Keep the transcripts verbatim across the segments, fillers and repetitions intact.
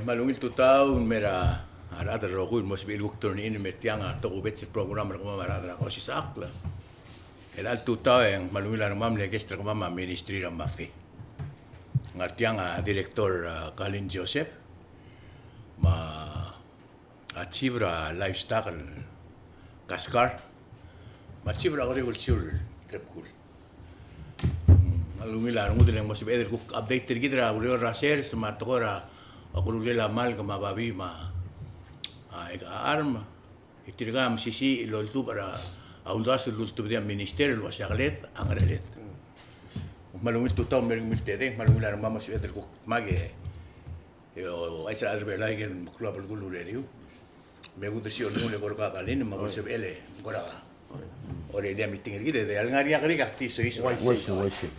Kmal ungil tutau el mo er a rechad el rokui el mo sebechir el kuk tune in el mer tiang a tokubets el program er kemam a rechad er a Osisechakl. El chelecha el tutau e ng kmal ungil a rengmam el guest er kemam a Ministry er a MAFE. Ngar tiang a Director, a, Kalin Joseph, me a a chief er a livestock el Kaskar, me a chief er a agriculture el Trepkul. Mm, a ungil a rengud el mo sebeched el kuk update er kid er a ureor er a sers me a tekoi er a okerulel a malk me a babii me a, a, a charm. E tirka a mesisiich el oltobed er a uldasu el ultebedii a minister el ua se a keled a ngerecheled. Kmal ungil tutau el mo er kemiu el tedei, kmal ungil a rengmam mo sebeched el kuk dmak e E ouchais er a rechad er a Belau aike el meklou a belkul el ureriu. Me kudersii a olengul e kora kakalin me a kulsebechel e kora orelii a meeting er kid e de ngar er ngii a kerik a kti soiseb. Uaisei, uaisei, uaisei.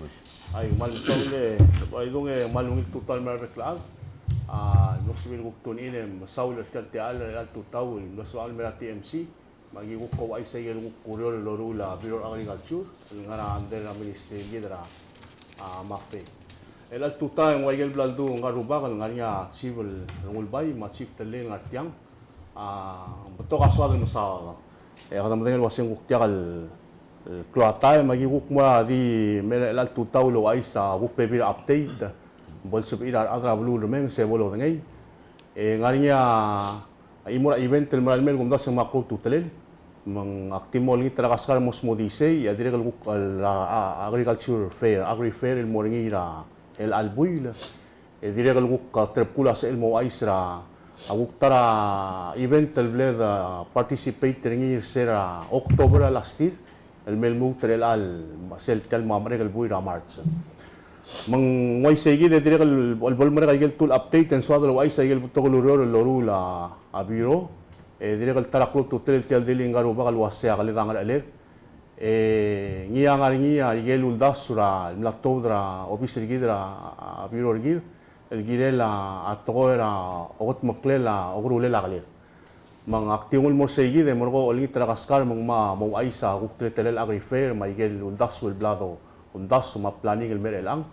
Ai, kmal mesaul e, bai dung e kmal ungil tutau el mo er a rebek el chad. A, el mlo sebechir el kuk tune in e mesaul er tia el techall er chelecha el tutau el mlo sebechir el mo er a T M C. Me aki kuk ouchais aike el kuk ureor el loruul a Bureau of Agriculture el ngar er a under er a ministry er kid er a, a, MAFE. El chelecha el tutau e ng ua aike el bla ledu ngar er a rubak el ngar er ngii a Chief el Rengulbai me a Chief Tellei el ngar tiang. A, betok a soad el mesaod. E kede medengei el ua se ng kuk diak el, el klou a taem, me aki kuk mo er a di mei er a chelecha el tutau el ouchais a kuk bebil er a update. Bo lsebechir a rechad er a beluu el remenges e bo lodengei. E ngar er ngii a A chimo er a event el merael mei el kumdasu e ng mo klou a ultutelel. Me ng ak di mo olengit er a Kaskar el mo smodii isei, e a dirrek el kuk el, a, a, agriculture fair, agri fair el mo er ngii er a chelecha el buil. E dirrek el kuk, a, terebkul a sebechel el mo ouchais er a, a kuk ta er a event el bla de, a, participate er ngii er se er a October er a last year. El mei el lmuut er chelecha el, sel tia el mo merek el buil er a March. Me ng uaisei kid e dirrek el, el bo lemerek aike el tuu el update e ng soad el ouchais aike el betok el ureor el loruul a, a Bureau. E dirrek el ta er a klou a ultutelel tia el dilu el ngar er a rubak el ua se a keled a ngerecheled. E ngii a ngar er ngii aike el uldasu er a, el mla tuobed er a obis er kid er a, a Bureau er kid. El kirel a, a tekoi er a okedmeklel a okerulel a keled. Me ak di nguu el mo er sei kid e merekong e olengit er a Kaskar me ng mo ouchais a kuk teletelel a Agri Fair me aike el uldasu el bla de uldasu me a planning el mei er chelechang.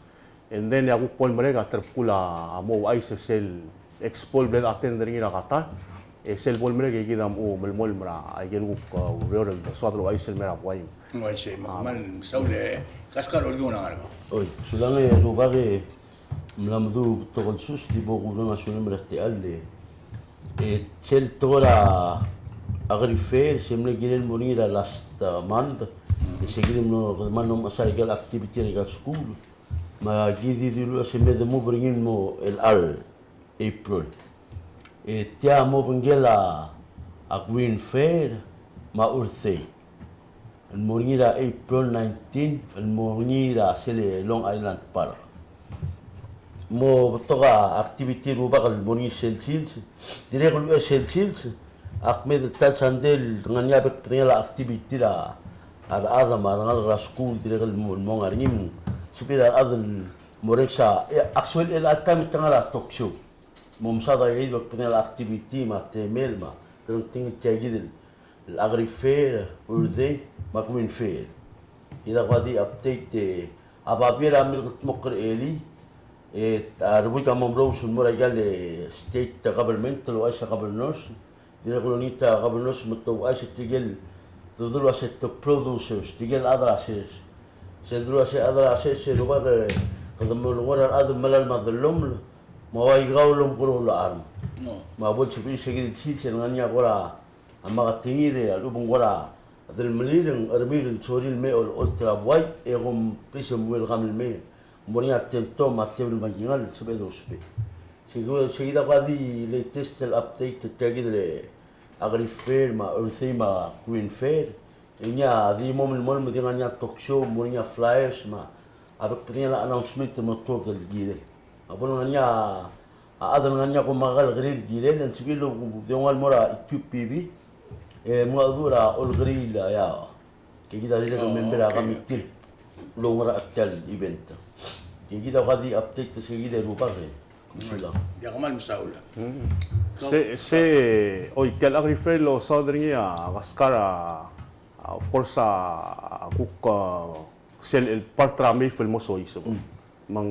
And then e a kuk bo lemerek a terebkul a mo ouchais er sel expo el bla de attend er ngii er a Qatar. E sel bo lemerek e kid a mo melemolem er aike el kuk, a, ureor el soad el ouchais el mei er a buai. Ng uaisei, me a, kmal mesaul e Kaskar, olkung a ngar er kau. Oi, sulang e rubak e mla meduch betok el sus, di bo kureng a sulem er a techall e, e sel tekoi er a Agri Fair, se mle kirel mo er ngii er a last, a, month, e se kirel mo, kede mla mo mechas er aike el activity er aike el skuul. Me aki di dilu el ua se me de move er ngii el mo er a April. E tia mo obengkel a, a Green Fair me a Earth Day. El mo er ngii er a April nineteen, el mo er ngii er a sel Long Island Park. Mo betok a activity el rubak el mo er ngii sel sils, dirrek el uchei er sel sils, ak mei er a ta el sandei el ngar er ngii a bek el bedengel a activity er a rechad me a rengalek er a skuul, dirrek el mo, mo ngar er ngii me ng sebechir a rechad el mo orrenges a, e, actually, el chelecha el taem e te ngar er a talk show. Mo mesaod aike el bek el bedengel a activity me a temel me a, te rengtengel tia kid el Agri Fair, Earth Day, me a Green Fair. Kid a kuk di update e, a babier a mle kldmokl er elii, e, a rebuik a mo merous el mo er aike el state government, el ouchais a governors, dirrek el olengit a governors me te ouchais er tirke el dodel ua se te producers, tirke el chad er a sers. Sel dodel ua se chad er a sers, e rubak e kede mo lenguu er a rechad el melai me a dellomel, me a ua ikau el omekeroul a charm. Me a bo lsebechir se kid el sils el ngar er ngii a kora a maketengir e a lechub e ng kora delmelir e ng chermir el sorir el mei e olecholt er a buai e kom please welcome el mei. Mo er ngii a tento me a tebel me a kingall el sebeched el ousbech. Se kid, se kid a kuk di latest el update er tia kid el Agri Fair me a Earth Day me a Green Fair. E ngii a di mo melemolem me di ngar er ngii a talk show, mo er ngii a flyers me a bek el bedengel a announcement el mo tuobed el kirel. A bo el ngar er ngii a a chad el ngar er ngii a komakai el kerir el kirel, e ng sebechir el di ungil el mo er a E Q P B, e mengedecheduch er a olkeriil a, ia, ke kid a dirrek el member er a committee el oungerachel er tia el event. Ke kid a kuk di update er se kid e rubak e. Sulang. Ia, kmal mesaul. Se, se, oi, tia el Agri Fair el losaod er ngii a Kaskar a, a, of course, a, a kuk, a, sel el part er a MEIF el mo soiseb. Me ng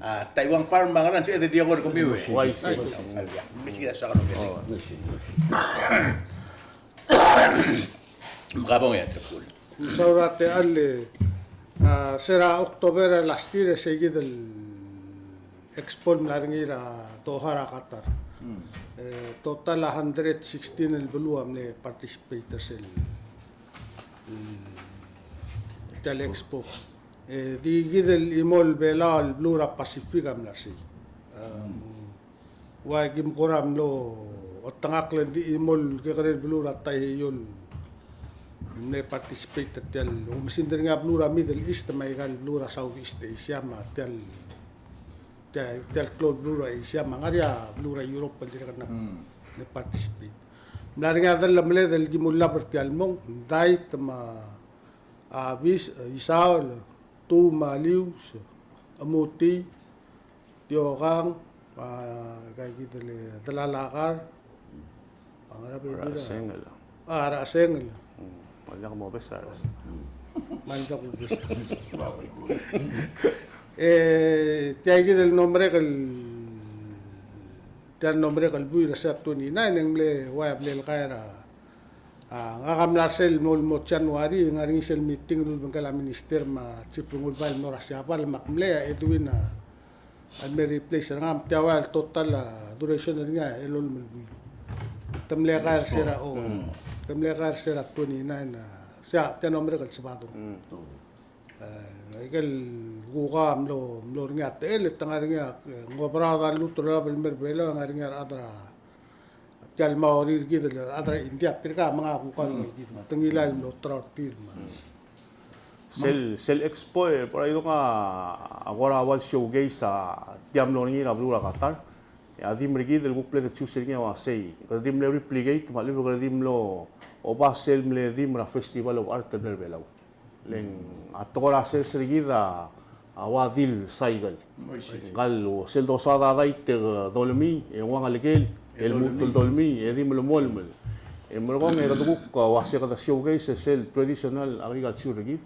A Taiwan Farm me a ngerang, se di diak er kemiu e. Uaisei. Uaisei. Uaisei. Uaisei. Uaisei. Uaisei. Uaisei. Me ka bong e, Tirkul. Saul er a techall, a, se er a October er a last year, se kid el expo el mla er ngii er a Doha er a Qatar. E, total a hundred sixteen el beluu a mle participate er sel, mm, tia el expo. E, di kid el chimo el Belau el beluu er a Pacific a mla er sei. Ua kim kora mlo otengakl e di chimo el kekerei el beluu er a Taiheio el mle participate er tia el oumesingd er ngii a beluu er a Middle East me aika el beluu er a Southeast Asia me a tia el, tia, tia el klou el beluu er a Asia me a ngar er ngii a beluu er a Europe el dirrek el mle participate. Mla er ngii a dellemeled el kim ulab er tia el mong, Dait me a Bis, Isaol, Tuu me a Lius, Emuti, Tiokang, a, kaikid el Delalakar, a, ngar er a bebil a Rechesengel. A, Rechesengel. Mm, me ng diak mobes a Rechesengel. Me ng diak mobes. E, tia kid el mlo merek el, tia el mlo merek el buil er se er a twenty-nine, e ng mle ua bla el kaer a A, ngak a mla er sel mo, mo January, ngar er ngii sel meeting el ulebengkel a minister me a Chief Rengulbai el mo er a Siabal, me ak mlei a Edwin a, a mle replace er ngak, me tia ua el total a duration er ngii a elolem el buil. Te mle kaer er se er a, o, te mle kaer er se er a twenty-nine, a, se a, tia el mlo merek el Sabadong. E, aike el kuk a mlo, mlo er ngii a techel, e te ngar er ngii a, e, ng oberaod a lluut el olab el mei er a Belau, ngar er ngii a rechad er a, tia el maurir kid el rechad er a India, tirka me ng kuk a lengei kid, te ngilai el mlo teraod er tir me. Sel, sel expo, e, por a idung a, a kora ua el showcase a tia el mlo er ngii er a beluu er a Qatar. E a theme er kid el kuk mle de choose er ngii a uasei, kede di mle replicate, me a lechub e kede di mlo oba sel mle theme er a Festival of Art el mle er a Belau. Le ng a tekoi er a sers er kid a ua deal cycle. Ngkal sel dosaod a dait e ke dolemii, e nguu a ngelekel, e lmuut el dolemii, e di melemolem. E merekong e kede kuk uase kede showcase sel traditional agriculture er kid,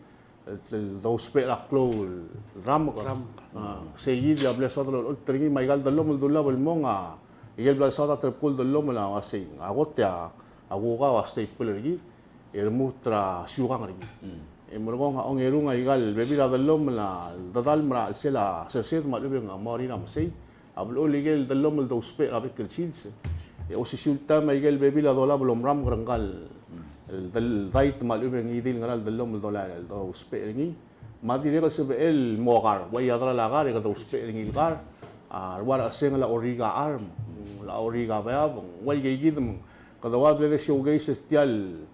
el dousbech er a klou el ramek. Ramek. A, sei kid a mle soad el olecholt er ngii me aika el dellomel el dullab el mong a, ikel bla el soad a terebkul dellomel a uasei, a kot e a kuk a ua staple er kid. E remurt er a siukang er kid. E merekong a ongerung a ika el bebil a dellomel a dedalm er a chelsel a sersed me a lechub e ng maurir a mesei. A blechoel ikel dellomel el dousbech er a bek el sils. E osisiu el taem a ikel bebil a dolab el omeramek er ngka el del-, dait me a lechub e ng ngii di el ngera el dellomel el dolai el dousbech er ngii. Me a dirrek el sebechel el mo kar, ua ia deral a kar e kede ousbech er ngii el kar. A rua Rechesengel a orrik a charm, a orrik a beab, ua ikei kid me kede ua bla de showcase er tia el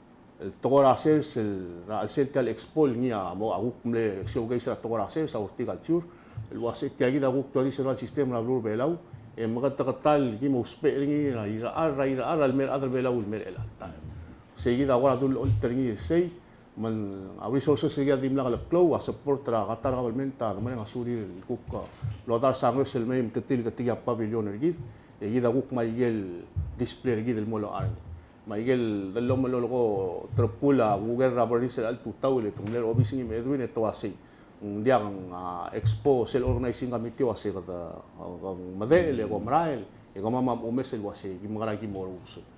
el tekoi er a sers, el, er a chelsel tia el expo el ngii a mo, a kuk mle showcase er a tekoi er a sers, a horticulture, el uase tia kid a kuk traditional system er a beluu er a Belau, e meketeketang el kim ousbech er ngii er a irechar, er a irechar, el mei er a rechad er a Belau el mei er chelecha el taem. Sei kid a kora dulecholt er ngii er sei, me ng a resources er kid a dimlak leklou, a support er a Qatar government a de mereng a sulir el kuk, a, lodars a ngeso el mei me te tir el ketekii a pavilion er kid, e kid a kuk me a ikel display er kid el mo locha er ngii. Me a ikel dellomel el lolekoi terebkul a kuker er a bernis er a chelecha el tutau, e le te mle er a obis ngii me a Edwin e te uasei, ng diak, a, expo sel organizing committee uasei kede, a, ng medechel e kom merael e kemam a mo omes el uasei ki mekera ki mo ousbech.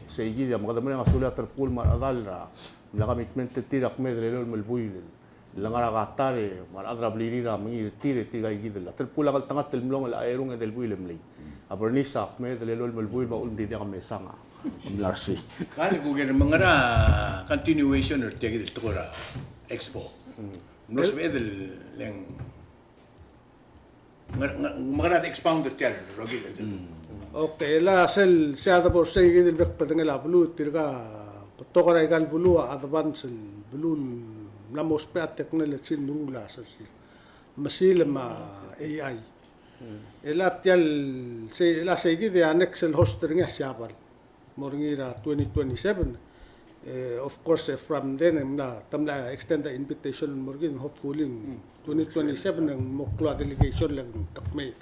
Sei kid a me kede mereng a sulir a terebkul me a rechedal er a mla commitment er tir a kmeed el elolem el buil el ngar er a Qatar e me a rechad er a blirir a mengiil er tir e tirka kid el terebkul a ngeltengat el mlong el cherung e del buil e mlei. A bernis a kmeed el elolem el buil me a uchul me ng di diak mesang a mla er sei. Kal kuker me ng ngar er a continuation er tia kid el tekoi er a expo. Mlo sebeched el le ng Ngar-, ngar-, me ng ngar er a di expound er tia el rokir el. Okay, e le sel, se a debo er sei kid el bek el bedengel a beluu, tirka betok er aika el beluu a advance el beluu el mla mo ousbech a technology el meruul a sers el mesil me a A I. E le tia el, sei, e le sei kid e a next el host er ngii a Siabal. Mo er ngii er a twenty twenty-seven. Eh, of course, eh, from then, e ng mla, te mla extend a invitation el mo er ngii, hopefully, twenty twenty-seven, e ng mo klou a delegation le ng te kmeed.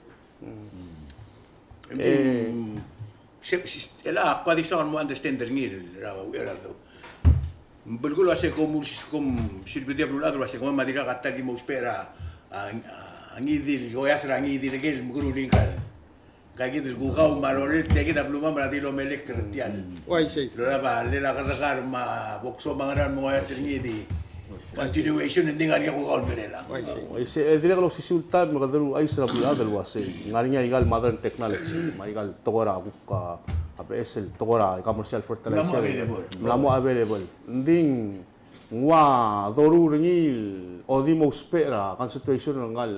Em, se, se, el a kuk di soak el mo understand er ngii er a, er a, belkul a se kom, kom, silbedii a beluulechad el ua se kemam a dirkak a ta el ki mo ousbech er a, a, a ngii di el, oias er a ngii di el ker el mekeruul ngii el Ngka kid el kukau me a rolel, tia kid a belumam er a di lomelekl er tia el. Uaisei. Lolab a llel a kerrekar me a bokso me a ngerang me ng oias er ngii di. continuation, e ng di ngar er ngii a kuk a ulmerel a. Uaisei. Uaisei, e dirrek el osisiu el taem me kede ouchais er a beluulechad el uasei ng ngar er ngii a ikal modern technology, me a ikal tekoi er a kuk a, a beches el tekoi er a commercial fertilizer. Mla mo available. Mla mo available. Ng di ng ua doruul er ngii el di mo ousbech er a concentration er ngka el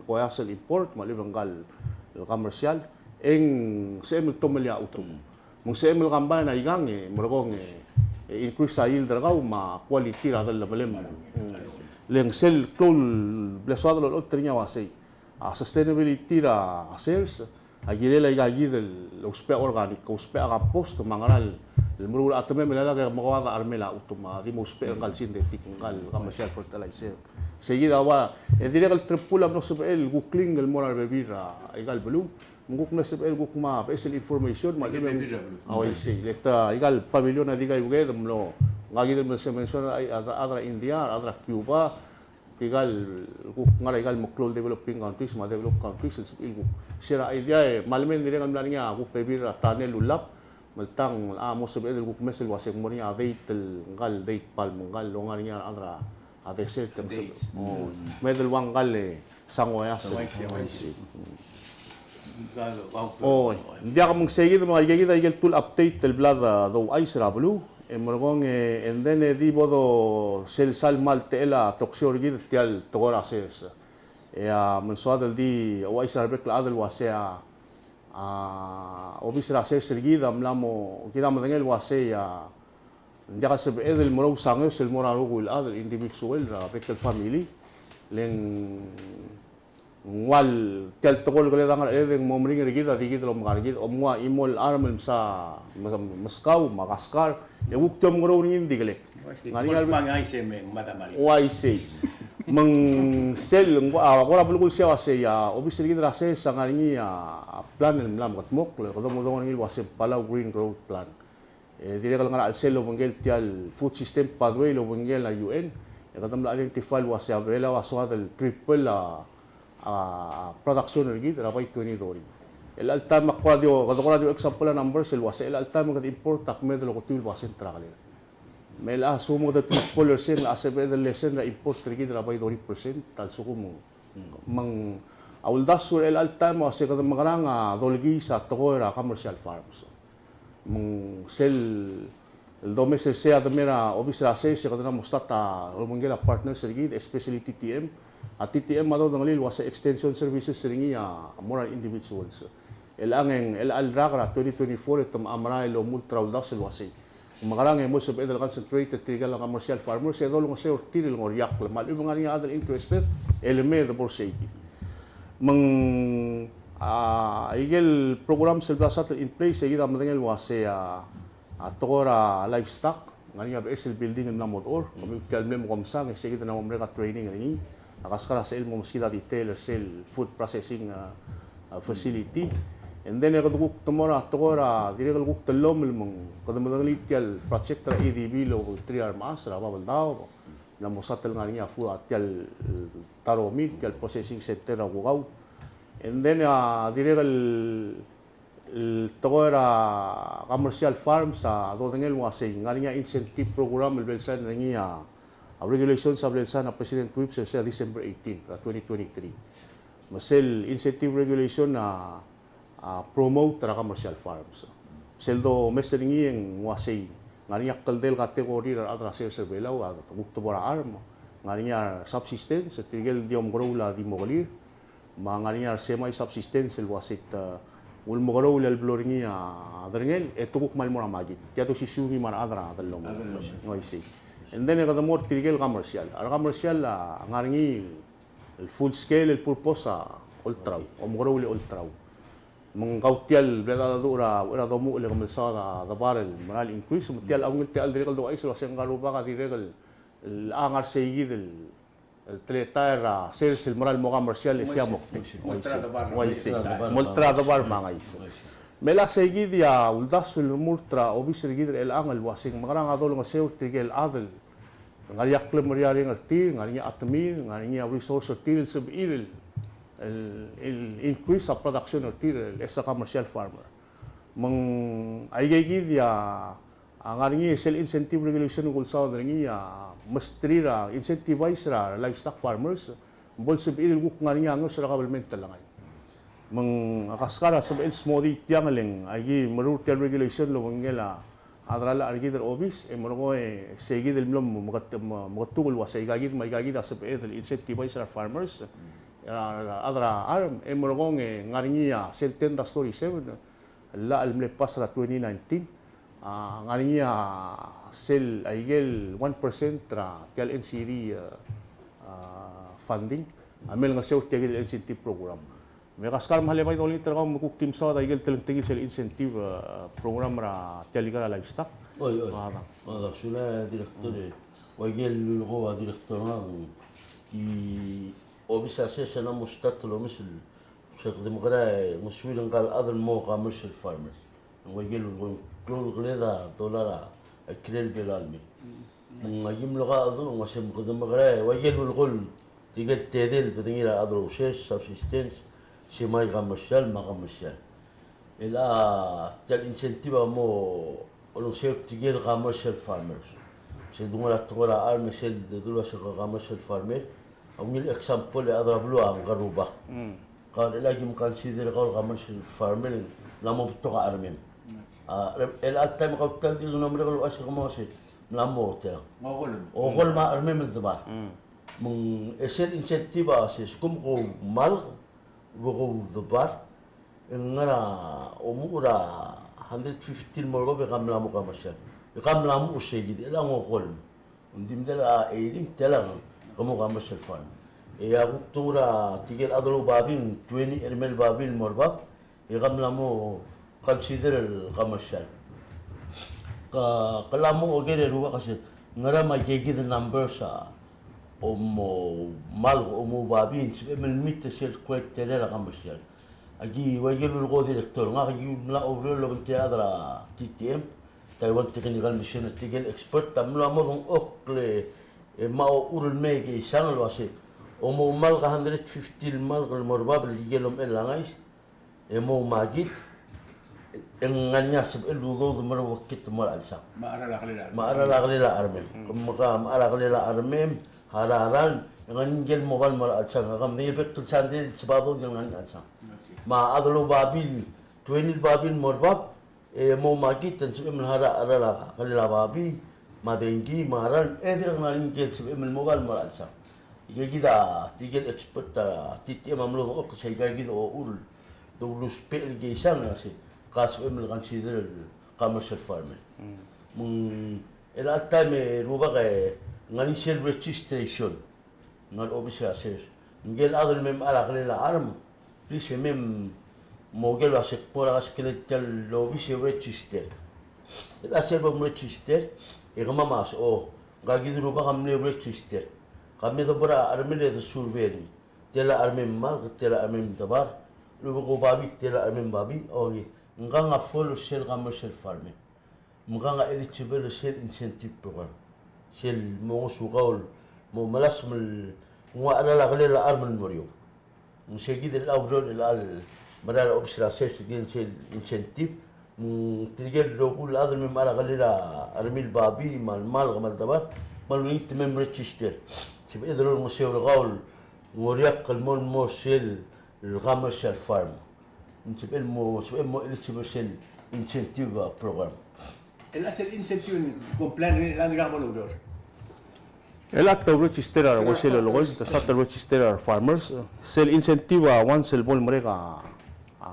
koeas el import, me a lechub e ngka el commercial, e ng sebechem el tomellii a chutem. Me ng sebechem el combine a ikang e merekong e, e increase a yield er kau me a quality er a dellemelem. Mm. Le ng sel klou el blesoad el olecholt er ngii a uasei a sustainability er a sers a kirel a ikakid el ousbech a organic, ousbech a compost, me a ngera el meruul a chetemem el lak e mekoad a charmel a chutem, a di mo ousbech er ngka el synthetic, ngka el commercial fertilizer. Seikid a ua, e dirrek el triple a mlo sebechel el kuk klingk el mo er a rebebil er a ikal beluu. Me ng kuk mle sebechel el kuk mo beches el information, me a lechub e ng, a, uaisei. Le ta ikal pavilion a di kaiuekeed, mlo, ngak kid el mlo mention a, a, a rechad er a India, a rechad er a Cuba, tirkal kuk ngar er a ikal meklou el developing countries me a developed countries el sebechir el kuk share a idea e me a leme ng dirrek el mla er ngii a kuk bebil er a tunnel el ullap, me le tang a mo sebeched el kuk mes el uasei ng mo er ngii a date el, ngka el date palm, ngka el longa er ngii a rechad er a desert, me a date. Oh, me de ua ngka el sangoia. Sangoia, sangoia. Oi, ng diak, me ng seikid me aikakid a ikel tul update el bla de, douchais er a beluu, e merekong e, and then e di bo do sel sal mal techel a toksio er kid tia el tekoi er a sers. E a, me ng soad el di ouchais er a rebek el chad el uasei a, a, obis er a sers er kid a mla mo, kid a medengei el uasei a, ng diak a sebeched el merous a ngeso el mo er a rokui el chad el individual er a bek el family, le ng ng ua tia el tekoi el kele dang er a cheled e ng mo meringel er kid a di kid el omekar er kid, omnguu a chimo el charm el msa, meskau me a kaskar, e kuk di omngeroul er ngii e ng di kelek. Ngar er ngii a, me ng uaisei me ng mada mari. Uaisei. Me ng sel, ng ua, a, kora belkul sei a uasei a, obis er kid er a sers a ngar er ngii a, a plan el mla mekedmokl, kede mo dongor er ngii el uasei Palau Green Growth Plan. E dirrek el ngar er a chelsel el obengkel tia el food system pathway el obengkel a U N, e kede mla identify el uasei a Belau a soad el triple a, a production er kid er a bai twenty thirty. Chelecha el taem a kora di, kede kora di example a numbers el uasei chelecha el taem e kede import a kmeed el oketiu el basent er a kelel. Me chelecha a lsekum kede triple er sei, ng locha sebeched el lesen er a import er kid er a bai thirty percent, a lsekum. Me ng, a uldasu er chelecha el taem a uasei kede mekerang a dolekiis a tekoi er a commercial farms. Me ng sel, el domes er sei a de mei er a obis er a sers e kede mla mo start a obengkel a partners er kid, especially T T M. A T T M a dodengelii el uasei extension services er ngii a mo er a individuals. Chelechang e ng, chelecha el rak er a twenty twenty-four e te mla merael el omult er a uldasu el uasei ng mekerang e mo sebeched el concentrate er tirkel commercial farmers e dolengeseu er tir el ngoriakl, me a lechub e ng ngar er ngii a chad el interested e le mei e de bo er seikid. Me ng, a, ikel programs el bla sat el in place e kid a medengei el uasei a, a tekoi er a livestock, ng ngar er ngii a beches el building el mla mo dechor, kemiu tia el mle mo komsang e seikid a mla mo merek a training er ngii. A kaskar a sebechel el mo meskid a detail er sel food processing, a, a, facility. And then e kede kuk te mo er a tekoi er a dirrek el kuk tellomel, me ng kede medengelii tia el project er a A D B el obeterir a remechas er a Babeldaob. Ng mla mo start el ngar er ngii a fu-, a tia el, e, ta er a omin, tia el processing center er a kukau. And then, a, dirrek el, el tekoi er a commercial farms a dodengei el uasei ng ngar er ngii a incentive program el bla lesign er ngii a, a regulations a bla lesign a President Whipps er se er a December eighteen er a twenty twenty-three. Me sel incentive regulation a, a promote er a commercial farms. Sel domes er ngii e ng uasei ng ngar er ngii a kldei el category er a rechad er a sers er a Belau a kuk de bo er a charm, ng ngar er ngii a subsistence, tirkel di omekeroul a di mo kelir, me ng ngar er ngii a semi subsistence el uasei te ulemekeroul el blo er ngii a derengel e te kuk kmal mo er a market. Tia te osisiu ngii me a rechad er a dellomel. Uaisei. And then e kede mo er tirkel commercial. A re commercial a ngar er ngii el full scale el purpose a olterau, omekeroul e olterau. Me ng kau tia el bla dedu er a, er a domuchel e ke melsaod a debar el mera el increase, me tia el ungil tia el dirrek el douchais el uasei ngka el rubak a dirrek el, el a ngar seikid el, el teletael er a sers el mera el mo commercial e sei a moktek. Uaisei. Uaisei. Molterau a debar me a ngais. Me a seikid a uldasu el remurt er a obis er kid er chelechang el uasei ng mekerang a dolengeseu er tirkel chad el ngar er ngii a klemeriareng er tir, ngar er ngii a chetemir, ngar er ngii a resource er tir el sebechir el, el, el increase a production er tir el as a commercial farmer. Me ng aikakid a A ngar er ngii sel incentive regulation el kulsaod er ngii a mesterir a incentivize er a livestock farmers, bo lsebechir el kuk ngar er ngii a ngeso er a kabelment el lengai. Me ng a kaskar a sebechel smodii tiang le ng aki meruul tia el regulation el obengkel a a delal a chad er kid er a obis, e merekong e seikid el mlo meketuk el uasei aikakid me aikakid a sebeched el incentivize er a farmers er a, er a, er a arm, e merekong e ngar er ngii a sel ten dash thirty-seven el llach el mle pass er a twenty nineteen, a ngar er ngii a sel aikel one percent er a tia el NCD, a, funding a mle ngeseu er tia kid el incentive program. Me kaskar me a le bai dolengit er kau me kuk di msaod aikel telengtengil sel incentive, a, program er a tia el ikal a livestock. Oi, oi. A, da. A, da, sulang, director, e. Ua ikel lulekoi a director, ng ki obis a sers a mo start el omes el se kede mekerang e ngosuir ngka el chad el mo commercial farmers. Ng ua ikel lulekoi, klou el keled a dollar a kirel belalmi. Ng aki mlo kachedecheduch, ng uase me kede mekerang e ua ikel lulekoi tirkel tedei el bedengir a chad el ousers, subsistence, semi commercial me a commercial. El a tia el incentive a mo olengeseu er tirkel commercial farmers. Sel dungel a tekoi er a arm, sel dedu el uase ke commercial farmer, a ungil example e a chad er a beluu a ngka el rubak. Kau el aki mo consider kau el commercial farmer, ng mla mo betok a chermem. A, el a taem e kau ta el dirk mlo merek el uase ke mo uase, ng mla mo tela. Okolem. Okolem a chermem el debar. Me ng e sel incentive a se, sekum ke oumalk, bo ke oudebar, e ng ngar er a omuchel er a hundred fifty el mo er bab e ke mla mo commercial. E ke mla mo seikid, e le ng okolem. Ng di medal a eighty, tela ke mo commercial farm. E a kuk tong er a tirkel chad el oubabii, twenty er a mle babii el mo er bab, e ke mla mo consider el commercial. Ke, ke mla mo oker e rubak a se, ngera me aikakid el numbers a, omo, mal, omo babii, ng sebechem el meet sel criteria er a commercial. Aki ua ikel lulekoi a director, ngak aki mla oureor el obengterir a rechad er a TTM, Taiwan Technical Mission, tirkel expert, a mla mo dengchokl e me a ochur el mei e keisang el uase, omo malk a hundred fifty el malk el mo er bab el ikel omechell a ngais, e mo makit, e ng ngar er ngii a sebechel el udoud me a reuekit el mo er a chelsang. Me a cheral a kelel a chermem. Me a cheral a kelel a chermem. Ke mekera me a cheral a kelel a chermem, a rarang, e ng ngar er ngii el mo bai el mo er a chelsang. Ke medengei el bek el sandei el Sabado e ng ngar er ngii a chelsang. Me a chad el oubabii, twenty el babii el mo er bab, e mo makit, e ng sebechem el harau a cheral a kelel a babii, me a dengki, me a rarang, e dirrek ngar er ngii el sebechem el mo bai el mo er a chelsang. Aikakid a tirkel expert er a TTM a mlo dengchokl se aikakid a ochur el dousbech el keisang a se, ke sebechem el consider el commercial farmer. Me ng, el a taem e rubak e ng ngar er ngii sel registration. Ngar er a obis er a sers. Ngike el chad el mei me a cheral a kelel a chermem, please e mei mo oker el uase ke mo er a keskeled er tia el obis e register. El a sel bo mregister, e kemam a se, o, ngkakid el rubak a mle register. Ka me debo er a chermel e de survey er ngii. Tela chermem malk, tela chermem debar, lebo ko babii, tela chermem babii, okay. Ngkang a follow sel commercial farming. Me ngkang a eligible er sel incentive program. Sel mo ngosukau el mo melasem el nguu a cheral a kelel a chermem el mo er eou. Ng se kid el oureor el chelecha el mera er a obis er a sers el sel incentive. Me tirkel rokui el chad el mei me a cheral a kelel a chermem el babii, me a malk, me a debar, me a lungit me mregister. Sebeched el olengeseu er kau el ngoriakl el mo, mo sel commercial farm. Ng sebechel mo, sebechel mo eligible er sel incentive, a, program. El a sel incentive el comply er ngii el a dirkak bo loureor. El a te register a re, ua sel lolekoi, te start register a re farmers. Sel incentive a once el bo lemerek a, a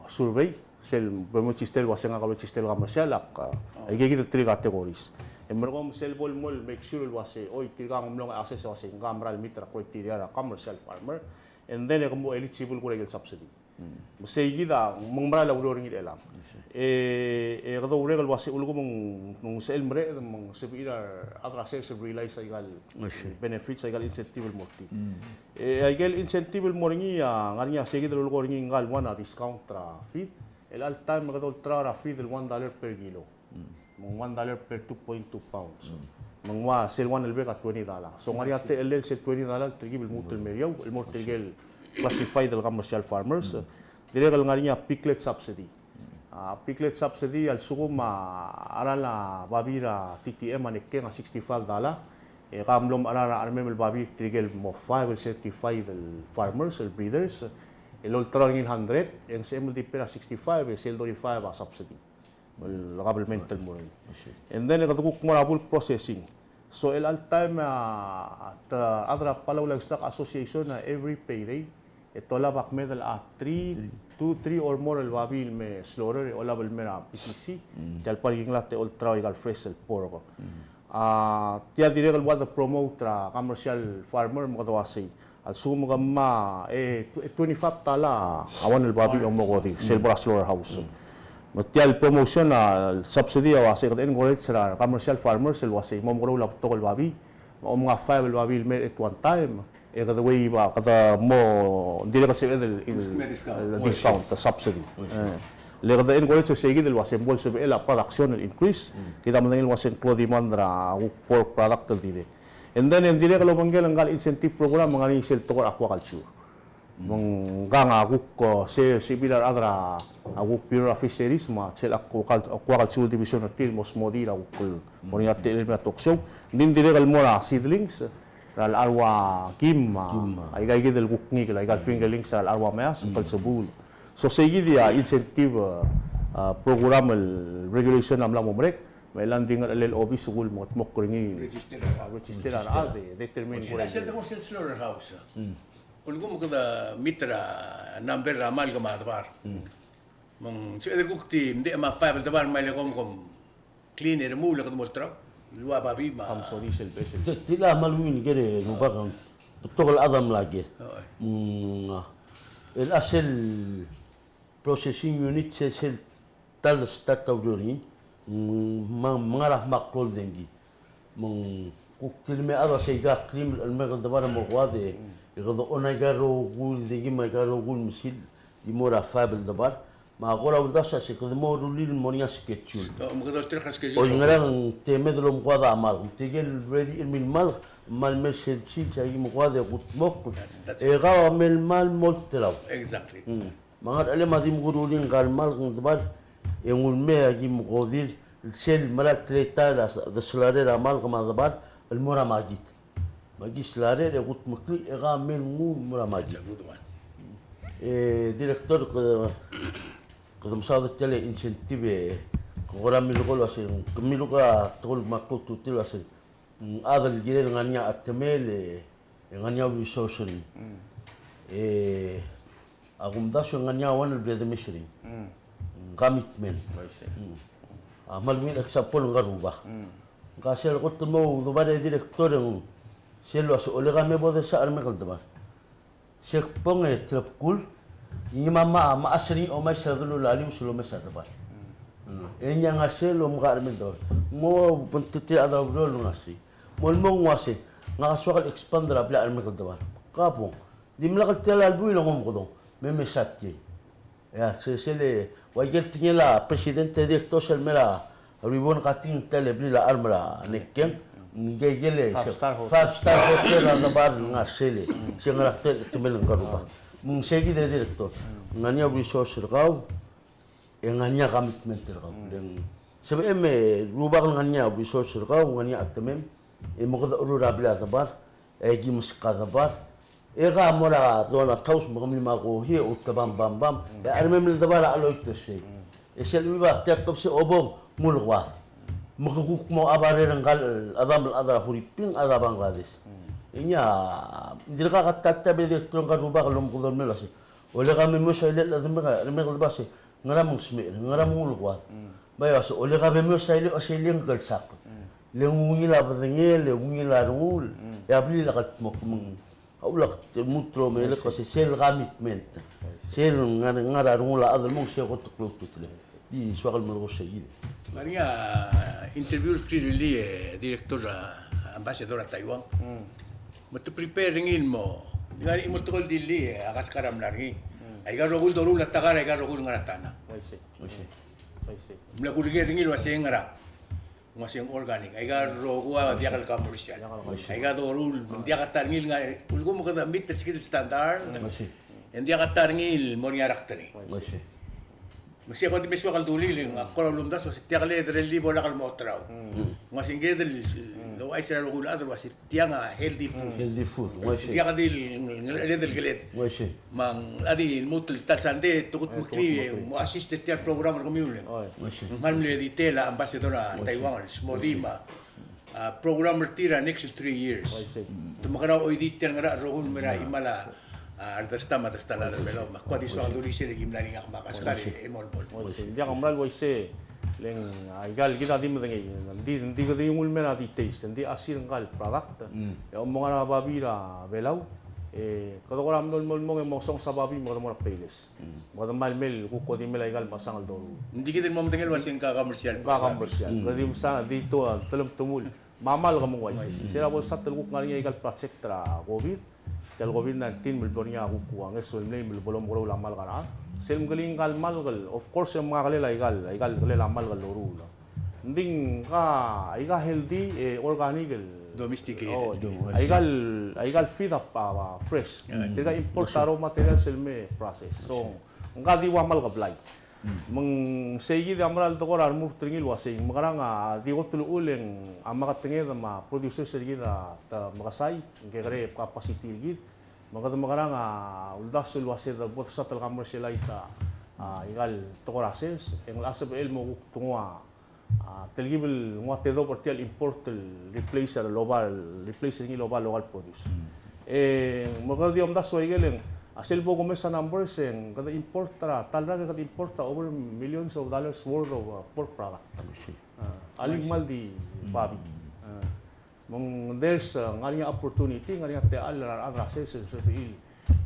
survey, sel bo register el ua se ngak a register el commercial, ak, a, aikakid el three categories. E merekong sel bo lemo el make sure el ua se, oi, tirkang a mlo access el ua se ngka a mera el meet er a criteria er a commercial farmer. And then e ke mo eligible el kuk er a ikel subsidy. Me sei kid a, me ng mera el oureor er ngii er chelechang. E, e kede oureng el ua se ulekum ng, ng sebechel el mereched, me ng sebechir a rechad er a sers el realize aikal benefits, aikal incentive el mo er tir. E aikel incentive el mo er ngii a, ngar er ngii a sei kid el ulekum er ngii ngka el one a discount er a feed. El chelecha el taem e kede olterau er a feed el one dollar per kilo. Me ng one dollar per two point two pounds. Me ng ua sel one el bek a twenty dollar. So ngar er ngii a techellel sel twenty dollar el telkib el lmuut el mo er eou, el mo er tirkel classified el commercial farmers. Dirrek el ngar er ngii a piglet subsidy. A piglet subsidy a lsekum a cheral a babii er a T T M a nekkeng a sixty-five dollar, e ke mlo mecherar a chermem el babii tirke el mo five el certified el farmers el breeders, el olterau er ngii el hundred, e ng sebechem el di pay er a sixty-five, e sel thirty-five a subsidy el government el mo er ngii. And then e kede kuk mo er a bulk processing. So el all time a, a, te, a chad er a Palau Livestock Association a every payday e te olab a kmeed el a three, two, three or more el babii el me slaughter e olab el me er a B C C. Tia el bo er ngii a olterau aika el fresh el pork. A tia dirrek el ua de promote er a commercial farmer me kede uasei, a lsekum ke mla, e, tw-, e twenty-five dollar a one el babii a mo kodir sel bo er a slaughterhouse. Me tia el promotion a, el subsidy a uasei kede encourage er a commercial farmers el uasei mo mekeroul a betok el babii, me a omnga five el babii el mer at one time, e kede waive a, kede mo, ng dirrek el sebeched el, el, el discount, el subsidy. E. Le kede encourage er seikid el uasei ng bo el sebechel a production el increase, kid a medengei el uasei ng klou a demand er a kuk pork product el dirrek. And then, e ng dirrek el obengkel ngka el incentive program, me ng ngar er ngii sel tekoi er a aquaculture. Me ngkang a kuk, e, se, sebechir a rechad er a kuk Bureau of Fisheries, me a sel aquaculture division er tir el mo smodii er a kuk el, mo er ngii a techellel el mei er a talk show. Ng di ng dirrek el mo er a seedlings, er a ua kim, a, aika kid el kuk ngikel, aika el fingerlings er a ua meas, el sebul. So seikid a incentive, e, e, program el regulation a mla mo merek, me chelechang ng di ngerechelel obis el kuk mo kldmokl er ngii, register a, register a rechad e determine. Sel, sel slaughterhouse. Ulekum kede meet er a number er a malk me a debar. Me ng sebeched el kuk di mdechem a five el debar me a ilekom kom clean e remuul e kede mo olterau el ua babii me a. Te, te, a kmal ungil ker e rubak, ng betok el chad a mla ker. Mm, a. El a sel processing unit sel, sel ta el start a ureor er ngii, mm, me ng, me ng ngar er a kmal klou el dengki. Me ng kuk tir me a chad a uasei aika klim el merek el debar a mo kuad e kede onaika el rokui el dengki me aika el rokui el mesil, di mo er a five el debar. Me a kora uldasu a se kede mo rullii el mo er ngii a schedule. O, me kede olterau a schedule. Oi, ngerang, ng temed el omkuad a malk, ng tirke el ready el mei el malk, me a le mer sel sils a ki mo kuad e kudmokl. That's, that's. E kau a mei el malk mo olterau. Exactly. Mm. Me a ngerchelem a di mo kurullii ngka el malk ng debar, e nguu el mei a ki mo kodir, sel mera el teletael a, de slaughter a malk me a debar, el mo er a makit. Me a ki slaughter e kudmeklii e ke mei el nguu el mo er a makit. That's a good one. E, Director, ke, kede mesaod er tia el incentive e, ke kora milekoi el uasei, ke milekoi a tekoi el kmal klou a ultutelel el uasei, ng chad el kirel ngar er ngii a chetemel e, e ngar er ngii a resource er ngii. Mm. E, a kumdasu e ngar er ngii a one el bla demes er ngii. Mm. Ng commitment. I see. Mm. A kmal ungil example ngka el rubak. Mm. Ngka sel kot el mo udoba er a director e ng sel uasei, oleka me bo desa a remek el debar. Se kbong e telebkul, ngii me a, me a, me a mechas er ngii a omais er a delul a lius el omes a debar. Mm. E ngii a ngar sel omeka a remek el debar. Mo bengtetir a chad er a ureor el ngar sei. Mo el mo ng uasei, ngak a soak el expand er a blil a remek el debar. Ka bong. Dimlak el tia el buil a ng omekedong. Me mesa tia. E a, se, sel, ua ikel tekingel a president e director sel mei er a ribbon cutting tia el blil a charm er a Nekkeng. Ngike ikel, five star hotel. Five star hotel a debar el ngar sel. Se ngar er a chetemel ngka el rubak. Me ng seikid e director. Ngar er ngii a resource er kau. E ngar er ngii a commitment er kau. Le ng sebechem e rubak el ngar er ngii a resource er kau, ngar er ngii a chetemem. E mo kede cheru er a blil a debar. E ki meskau a debar. E ke mo er a donut house me ke mle mo kohi e outebam bam bam. E a chermem el debar a cheloit er sei. E sel lebo a tia el klebesei a obong, ng ulekuad. Me ke kuk mo a barrel er ngka el chad el chad er a Huriping, chad er a Bangladesh. E ngii a, ng dirkak a ta el tia el director ngka el rubak el omekedong el mei el uasei, oleka me mesa el chad el remek, remek el debar sei. Ngera me ng smecher, ngera me ng ulekuad. Bai uasei, oleka me mesa el chad el uasei le ng kelsakl. Le ng ungil a bedengel, e ungil a rengul, e a blil a kldmokl me ng A ulak te lmuut el omelek, se sel commitment. Sel ngar, ngar er a rengul a chad el mong, se kot el klou a ultutelel. Di soak el melekoi er sei. Ngar er ngii a interview el kiriu el, e, director, a, ambassador er a Taiwan. Me te prepare er ngii el mo, ngar er ngii a chimo el tekoi el dilu, e, a kaskar a mla er ngii. Aika el rokui el doruul a takar, aika el rokui el ngar er a tana. Mle kulekoi er ngii el uasei ngera. Ng uasei ng organic. Aika el rokui a diak el commercial. Aika el doruul, ng diak a ta er ngii el ngar, ulekum kede meet er se el standard. E ng diak a ta er ngii el mo er ngii a reaktor er ngii. Me sei a kuk di mle soak el dulii, le ng kora ulemdasu el uase tia kid a lerellii bo lak el mo oterau. Ng uase ng kired el ouchais er a rokui el chad el uase tiang a healthy food. Healthy food, uaisei. Tia kid el ngerecheled el keled. Uaisei. Me ng di lmuut el ta el sandei, te kutmeklii e mo assist er tia el program er kemiu el. Uaisei. Ng kmal mle detail a ambassador er a Taiwan el smodii me a program er tir a next three years. Uaisei. Te mekerang e oidii tia el ngar er a rokui el mei er a chimal a, a, rechad er a state me a rechad er a Belau, me ak kuk di soak el dulii sel ki mla er ngii a Makaskar e mo olbol. Uaisei. Ng diak a mera el uaisei, le ng, a, aika el kid a di medengei, ng di, ng di kede nguu el mei er a details, ng di assist er ngka el product. E omengar a babii er a Belau, e kede kora mlo, mlo, mlo, e mo songes a babii me kede mo er a payless. Me kede mla mei el kuk ko di mei el aika el mechesang el doruul. Ng di kid el mo medengei el uase ngka a commercial. Ngka a commercial. Kede di mesa, di tua, telemtemul. Me a malk a mong uaisei. Sel bo lsat el kuk ngar er ngii aika el project er a COVID, tia el COVID nineteen me le blo er ngii a kuk ua ngeso el mlei me le bo lomekeroul a malk er a rechad. Sel mkelii ngka el malk el, of course, e mengakelel aika el, aika el kelel a malk el loruul. Ng di ngka, aika healthy, e organic el. Domesticated. Oh, aika el, aika el feed a, a, a fresh. Tirka import a raw materials el me process. So, ngka di ua malk a blai. Me ng sei kid a mera el tekoi er a remurt er ngii el uasei, ng mekerang a di kot el uchul e ng a meketenged me a producers er kid a te mekesai, ng kekerei a capacity er kid. Me kede mekerang a uldasu el uasei de bo de start el commercialize a, a, aika el tekoi er a sales, e ng locha sebechel el mo kuk te nguu a, a, telkib el nguu a tedobech er tia el import el replace er a oba, replace er ngii el oba local produce. E me kede di omdasu a ikel e ng, a sel bo kumes a numbers e ng kede import er a, ta el rak e kede import a over millions of dollars worth of, uh, pork product. A, a lik mal di babii. A. Me ng there's, uh, ngar er ngii a opportunity, ngar er ngii a techall er a rechad er a sales el sebechir.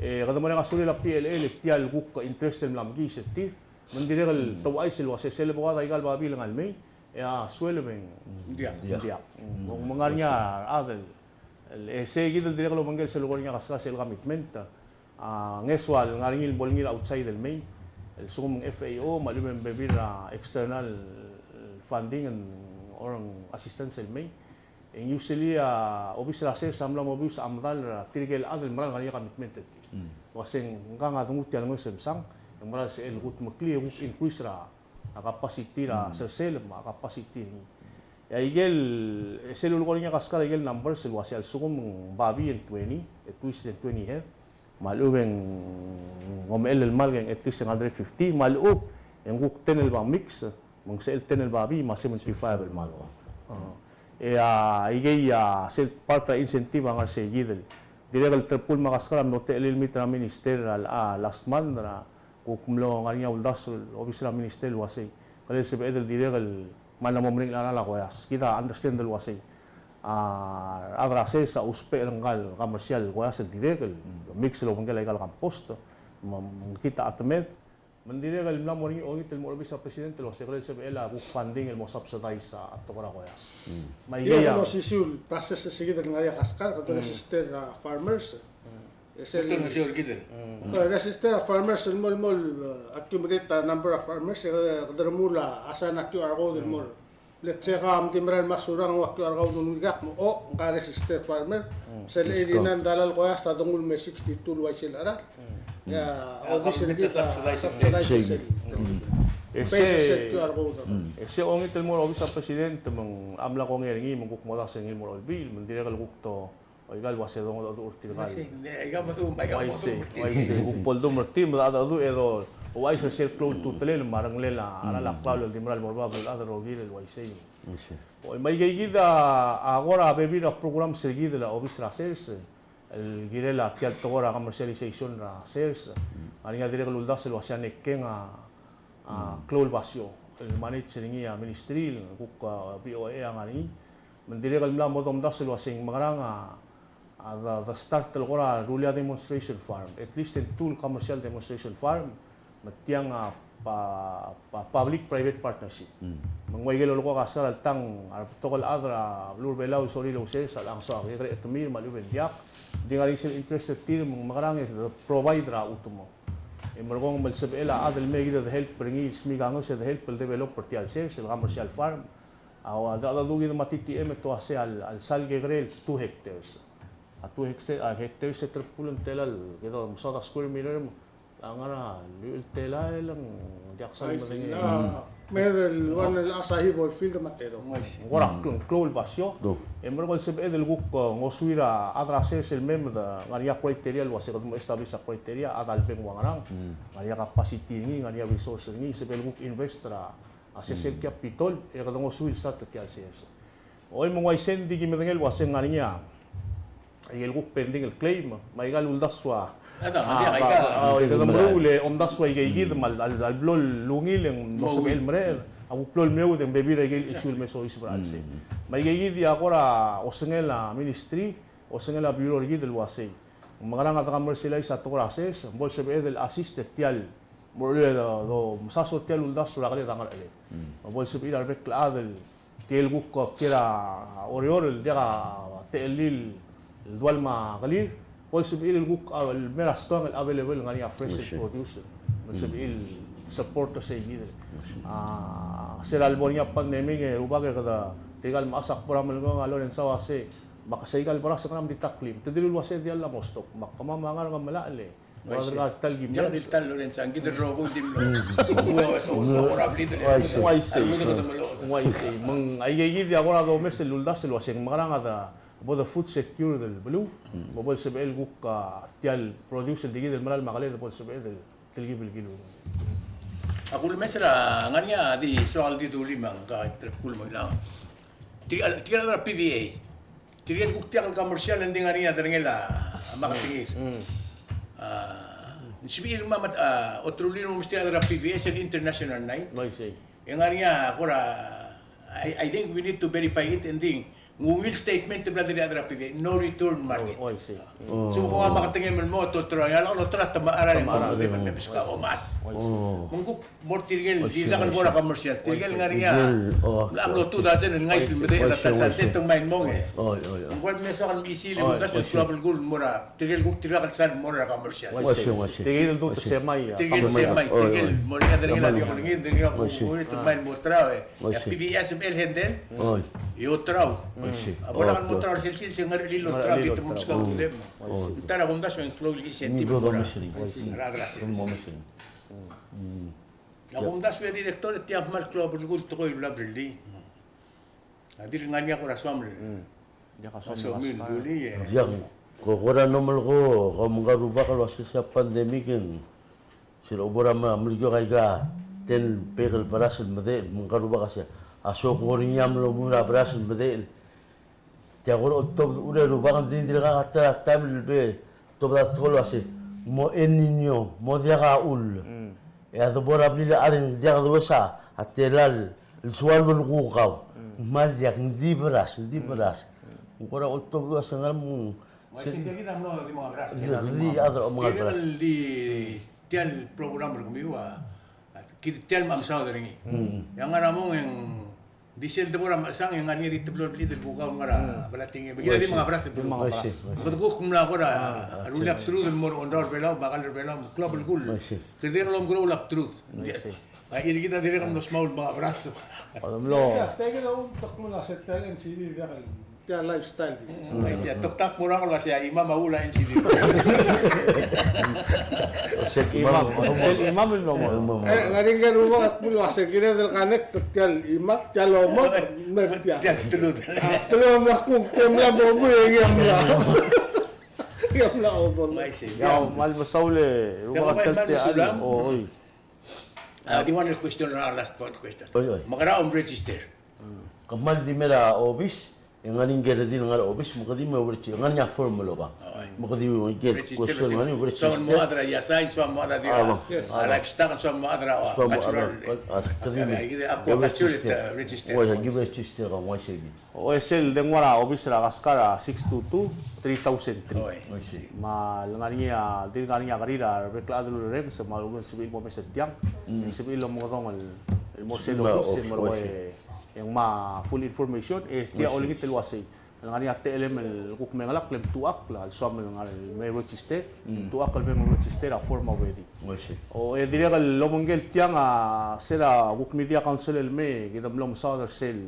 E kede mereng a sulir a P L A le tia el kuk interest el mla mekiis er tir. Me ng dirrek el te ouchais el uasei sel bo kede aika el babii el ngar er a mei, e a sueleb e ng diak. Diak. Ng ngar er ngii a rechad el, el, e sei kid el dirrek el obengkel sel kora ngii a kaskar sel commitment. A, ngeso el ngar er ngii el bo el ngii er a outside el mei, el sekum ng F A O, me a lechub e ng bebil er a external funding and or assistance el mei. E ng usually a obis er a sales a mla mo obis a medal er tirke el chad el mera el ngar er ngii a commitment el tir. Uasei ngkang a denguu tia el ngeso e mesang, e ng mera el sebechel el kutmeklii e kuk increase er a capacity er a sers el me a capacity er ngii. E a ikel, e sel ulekoi er ngii a kaskar a ikel numbers el uasei a lsekum ng babii e ng twenty, at least e ng twenty head, me a lechub e ng omechell el malk e ng at least e ng hundred fifty, me a lechub e ng kuk ten el ba mix, me ng sebechel ten el babii, me a seventy-five el malk. E a ikei a sel part er a incentive a ngar er sei kid el. Dirrek el Terebkul me a Kaskar a mlo techellir el meet er a minister er a, a, last month er a kuk mlo ngar er ngii a uldasu el obis er a minister el uasei. Kede sebeched el dirrek el mla mo meringel a cheral a koeas. Kid a understand el uasei a rechad er a sales a ousbech er ngka el commercial koeas el dirrek el mix el obengkel aika el compost. Me ng kid a chetemed. Me ng dirrek el mla mo er ngii a ongit el mo er a obis er a president el uasei kede sebechel a kuk funding el mo subsidize a tekoi er a koeas. Me a ikei a osisiu el process er sei kid el ngar er ngii a Kaskar, kede register a farmers. E sel register a farmers el mo, el mo, uh, accumulate a number of farmers, e kede, kede remuul a, assign a Q R code el mo. Let's say ka mdi mera el Masurang, ng ua Q R code el ngii el kuk mo, o, ngka register farmer, sel eighty-nine dollar el koeas a denguu el me sixty-two el uaisei el cheral. E a obis er kid a subsidize er sel. E sei, e sei ongit el mo er a obis er a president me ng mla kongei er ngii me ng kuk mo dasa ngii el mo er a Olbiil, me ng dirrek el kuk to, o, aika el uasei dongedecheduch er tirka el. Uaisei, uaisei, kuk bo ledu me er tir me de chedecheduch e do, ouchais er sel klou el ultutelel me a rengelel a cheral a klalo el di mera el mo er bab el chad el rokir el uaisei. Uaisei. O, me a ikei kid a, a kora bebil er a programs er kid el obis er a sales, el kirel a tia el tekoi er a commercialization er a sales. Ngar er ngii a dirrek el uldasu el uasei a Nekeng a, a, klou el basio el manage er ngii a ministry, el kuk, a, B O A a ngar er ngii. Me ng dirrek el mla mo domdasu el uasei ng mekerang a, a, the, the start el kora rullii a demonstration farm, at least e ng two el commercial demonstration farm, me tiang a, pa, pa, public private partnership. Me ng ua ikel lolekoi a Kaskar el tang a rebetok el chad er a beluu er a Belau el sorir el ouses a lechang soak, e kekerei a chetemir me a lechub e ng diak. Ng di ngar er ngii sel interest er tir me ng mekerang e de provide er a chutem. E merekong me le sebechel a chad el mei e kid a de help er ngii el smikanges e de help el develop er tia el sales el commercial farm. A ua, de, de chedecheduch kid me a T T M e te uasei a, a lsal kekerei el two hectares. A two hectares, a hectares e te rebkul ng telael, kede mesaod a square meter, a ngar er a lluich el telael, ng Diak sal medengei. A, me el one el Asahi Ballfield me a Tedong. Ng kora klou, klou el basio. E merekong el sebeched el kuk, e, ngosuir a chad er a sers el mei me de ngar er ngii a criteria el uasei kede mo establish a criteria, a chad el beng ua ngerang, ngar er ngii a capacity er ngii, ngar er ngii a resource er ngii, sebeched el kuk invest er a, a sers el capital, e kede ngosuir el start er tia el sers. Oi, me ng uaisei e ng di ki medengei el uasei ng ngar er ngii a ikel kuk pending el claim, me aika el uldasu a, a, a, a, kede meruul e omdasu a ikeikid me a, a, a blo el ungil e ng mlo sebechel el mereched, a kuk blo el meoud e ng bebil er a ikel issue el me soiseb er a chelsel. Me aikeikid a kora osengel a ministry, osengel a bureau er kid el uasei ng mekerang a de commercialize a tekoi er a sers, me bo lsebeched el assist er tia el mo er a, do, do, mesaso er tia el uldasu er a keled a ngercheled. Me bo lsebechir a rebek el chad el tia el kuk kiei er a Oreor el diak a techellir el dual me a kelir, bo lsebechir el kuk, a, el mei er a stoang el available ngar er ngii a fresh el produce. Me sebechir el support er seikid. A, se er a lebo er ngii a pandemic e rubak e kede, tirka el mechas a kbo er a melekoi a Lorenzau a sei, me a ke seikid el beras e ngera me di ta klim. Te dilu el uasei diall a mo stock. Me kemam a ngar er a Ngemelachel e Uaisei. Diak di ta el Lorensa, ng kid el rokui el di mlo. Uaisei. Uaisei. Me ng aikeikid a kora domes el uldasu el uasei ng mekerang a de bo de food secure el beluu, me bo lsebechel kuk, a, tia el produce el di kid el meral me a keled bo lsebechel el telkib el kiluu. A kulemes er a ngar er ngii a di soak el di dulii me ng ka terekul mo ilang. Tirka, tirka el P V A. Tirke el kuk diak el commercial e ng di ngar er ngii a derengel a marketing er ngii. A, ng sebechir me a, a, oterulir el mo mesterir a rechad er a P V A sel International Night. E ng ngar er ngii a kora, I, I think we need to verify it and then ng ungil statement el bla deruchall er a P V A, no return market. So, kung a marketing el mo, oterau, a lak loterau a temechar a renguk, me meskau a omes. Me ng kuk mo er tirke el, di diak el mo er a commercial. Tirke el ngar er ngii a, a mlo two thousand el ngais el medechel a ta el sal, te tang me ng mong e. Ng kora me soak el mechisi el uldasu el klou a belkul el mo er a, tirke el kuk tirka el sal el mo er a commercial. Tirke el semi, tirke el mo er ngii a derengel a di olengit, derengel a kuk, kuk, te tang me ng mo terau e. E a P V A a sebechel el handle. E oterau. A bo lak el mo terau er sel sils e ng ngar er ngii el oterau, di te mo meskau el udem. Ng ta er a kumdasu e ng klou el incentive el mo er a rechad er a sils. A kumdasu e a director e tia kmal klou a belkul el tekoi el bla berellii. A dirk ngar er ngii a kora soam el, soam el dulii e. Diak, ko kora nomelekoi, ko mengkar rubak el uasei a pandemic e ng sel bo er a me, melekiok aika el ten bag el beras el medechel, mengkar rubak a sei. A sokor er ngii a mlo mo er a beras el medechel. Tia kora oltobed er a rubak, ng di dirkak a ta er a taem el bo tobed a tekoi el uasei, mo El Niño, mo diak a chull. E a debo er a blil a chad e ng diak dues a tela el soal el kukau. Me a diak, ng di beras, ng di beras. Ng kora oltobed el uasei ng ngar er ngii a mong. Uaisei, tia kid a mlo di menga beras. Di, di, a di menga beras. Tia el program er kemiu a, kid tia el mesaod er ngii. E a ngar er a mong e ng di sel debo er a mechesang e ng ngar er ngii a di teblo el blid el kukau el ngar er a belating e. Me kid a di menga beras el beluu. Kede kuk mla kora rullii a bdelud el mo er a ongraol er a Belau, me a kall er a Belau, me klou a belkul. Kede dirrek el omkeroul a bdelud. A, tirke kid a dirrek el mlo smau el menga beras. Tia kid a ulterekokl a sel tia el N C D, tia el lifestyle disease. Uaisei, a toktak mo er a kall el uasei a imam a uchul a N C D. Sel imam, sel imam el mlo mo. E, ngar er ngii a rubak a kmo el uasei kired el connect er tia el imam, tia el omong, me tia. Tia el bdelud. A, bdelud a mla kuk, tia mla mo, mo, e ngii a mla. Ngii a mla mo. Uaisei. Ia, kmal mesaul e, rubak a tia el, oi. A, di one question er a last point question. Oi, oi. Me kede mo register. Kmal di mei er a obis, e ng ngar er ngii a redil ngar er a obis, me kede mo register, ng ngar er ngii a form el oba. Me kede mo register, soam el mo chad er a Yasai, soam el mo chad er a Livestock, soam el mo chad er a Aquaculture, register. Oi, ng register, ng uaisei kid. O, e sel dengua er a obis er a Kaskar a six two two, three thousand three. Me a le ngar er ngii a, di ngar er ngii a kerir a rebek el chad el urerek, se me a lechub e ng sebechir el mo omes er tiang. Ng sebechir el omekedong el mo sel obis, e merekong e ng mo full information, e tia olengit el uasei. Le ngar er ngii a techellem el kuk mengelakl e mtuchakl a lsoam el ngar er a me register, mtuchakl el me register a form a obedii. O, e dirrek el obengkel tiang a se er a kuk media council el mei, kid a mlo mesaod er sel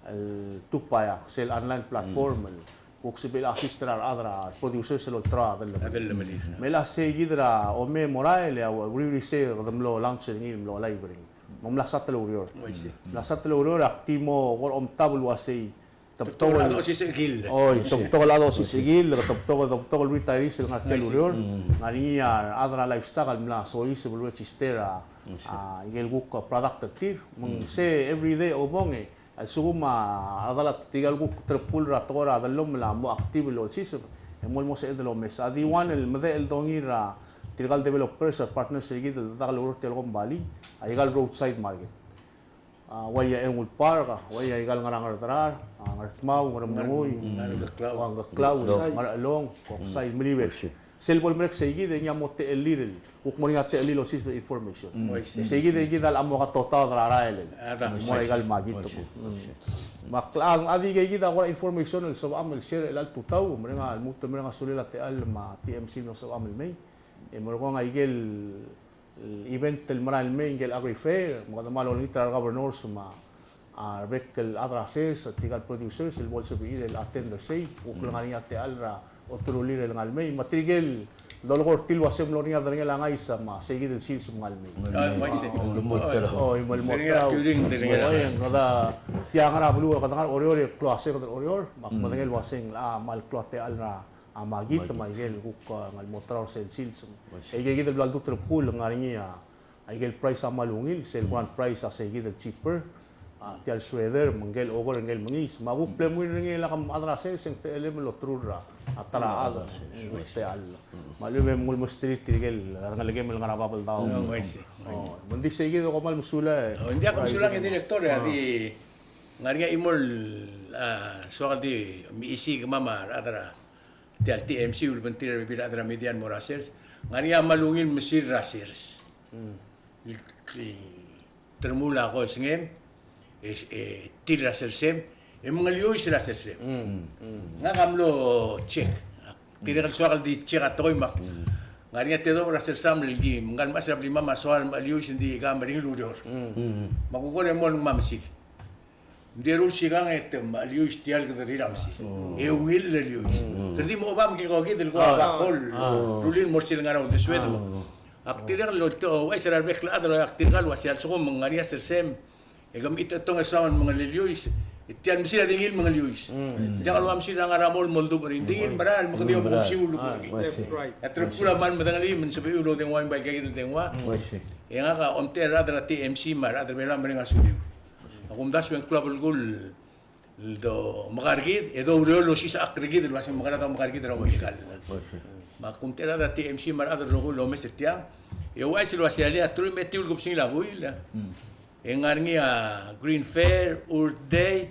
el Tupaya, sel online platform el Kuk sebechel el assist er a rechad er a producers el olterau a dellemelir. A dellemelir. Me a sei kid er a Ome Morael, e a uriul er sei kede mlo launch er ngii el mlo live er ngii. Me ng mla start el oureor. Mla start el oureor, ak di mo kora omtab el uasei te betok el chad a osisechekill. Oi, te betok el chad a osisechekill, te betok, te betok el retirees el ngar tia el ureor. Ngar er ngii a rechad er a livestock el mla soiseb el register a, a, ikel kuk product er tir. Me ng sei everyday obong e a lsekum a, a rechad er tirka el kuk terebkul er a tekoi er a dellomel a mo active el olsiseb, e mo el mo sebeched el omes. A di one el medechel el dongiil er tirka el developers, partners er kid el dak el oureor er tia el kombalii, a ikal roadside market. A, uaia Ernguul Park, a, uaia ikal ngar er a Ngardrar, a, Ngardmau, Ngeremlengui, Ngerkeklau, Ngerchelong, Koksai, Meliuet. Sel bo lemerek sei kid e ngii a mo techellir el, kuk mo er ngii a techellir el olsiseb el information. Sei kid e kid a locha mo katotau er a rael el mo er a ikal makit. Me a kla-, a di ikei kid a kora information el sobecham el share er chelecha el tutau, mereng a lmuut el mereng a sulel a techall me a TMC el mlo sobecham el mei. E merekong a ikel event el merael el mei, ngikel Agri Fair, me kede mal olengit er a governors me a a rebek el chad er a sers, tirka el producers, el bo lsebechir el attend er sei, kuk ngar er ngii a techall er a oterulir el ngar er mei, me tirke el dolekoi er tir el uasei ng mlo er ngii a derengel a ngais me a sei kid el sils me ng ngar er mei. Oi, me ng mo er a Oreor, e kede tia ngar er a beluu e kede ngar er a Oreor e klou a sei kede er a Oreor, me ak medengei el uasei ng locha mal klou a techall er a makit, me a ikel kuk, a, ng mo er a sel sils. E ikei kid el bla ldu terebkul, ng ngar er ngii a a ikel price a mal ungil, sel grand price a sei kid el cheaper, a, tia el shredder, me ngikel auger, ngikel mengiis, me a kuk bla lemuir er ngii el kmo a chad er a sers e ng techellem el oterul er a ta er a chad, ng techall. Me a lechub e ng ulemesterir tirke el rengelekem el ngar er a Babeldaob. Me ng di sei kid e kom kmal mesulang. Ng di ak mesulang e director, a di ngar er ngii a chimo el, a, soak el di mechisi kemam a rechad er a tia el TMC, ulebengterir a rebebil er a rechad er a media el mo er a sers. Ng ngar er ngii a mal ungil mesil er a sers. Termul a kosengem, e, e, tir er a sersem, e mengeliuis er a sersem. Ngak a mlo check. Tirke el soak el di check a tekoi me ak. Ng ngar er ngii a tedobech er a sersam el di, me ngar er a mechas er a blimam a soal mecheliuis, ng di ka meringel ureor. Me a kuk kora mo el ngmai a mesil. Ng di eru el sikang e te mecheliuis tia el kederir a mesil. E ungil el liuis. Kede di mo oba me ki ko kid el ko a bakol. Rullii el mo er sel ngar er a uldesued. Ak dirrek el ouchais er a rebek el chad el, ak dirrek el uasei a lsekum ng ngar er ngii a sersem e ke mechitechetong e soam el mengeliuis, e tia el mesil a di ngii el mengeliuis. Diak el ua mesil er a ngar er a mall el mo oldubech er ngii, ng di ngii el merael me kede di omesiu el lukuk er ngii. A terebkul a kmal medengelii me ng sebechir el oudengua e bai kid el dengua. E ngak a omtechei er a rechad er a TMC me a rechad er a Belau el mereng a suliu. A kumdasu e ng klou a belkul el domekar kid, e doureor el osisechakl er kid el uasei ng mekera domekar kid er a Umelikall. Me a kumtechei er a rechad er a TMC me a rechad el rokui el omes er tiang, e ouchais el uasei a le a truich me a etiu el kebesengil a buil, e ng ngar er ngii a Green Fair, Earth Day,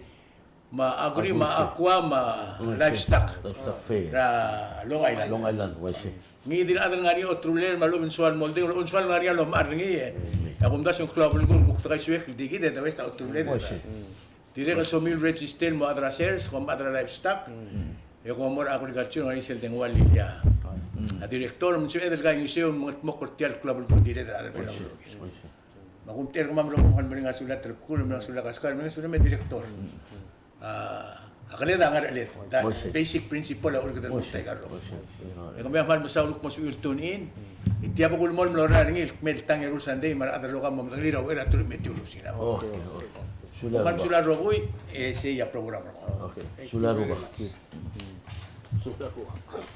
me a Agri, me a Aqua, me a Livestock. Livestock Fair. Er a Long Island. Long Island, uaisei. Ngii di el chad el ngar er ngii a oterulel me a lechub e ng soal el mo oldingel, e ng soal el ngar er ngii a lomechar er ngii, e. A kumdasu e ng klou a belkul el kuk dekaisuek el di kid e de uaisei a oterulel. Uaisei. Dirrek el somiu el register el mo chad er a sers, kom chad er a livestock. E kom mo er a agriculture, ng ngar er ngii sel dengua el lilia. A director, me ng sebeched el kaingeseu el mengetmokl er tia el klou a belkul el kired er a rechad er a Belau el rokir. Me a kumtechei er kemam el rokui el kmal mereng a suliu, a terebkul el mereng a suliu, a kaskar el mereng a suliu, me a director. A, a keled a ngerecheled. That's basic principle a ulekedel el kuk ta el rokui. E kemiu a kmal mesaul el kmo sebechir el tune in. E tia bo kulmol el mlo er ngii el kmei el tang e eru el Sunday me a rechad el rokui a mo medengelii er a uchei er a truich me a etiu el kebesengil a buil. Okay, okay. Sulang. Kmal mesulang el rokui, e sei a program er kemam. Okay. Sulang el rokui. Sulang el rokui.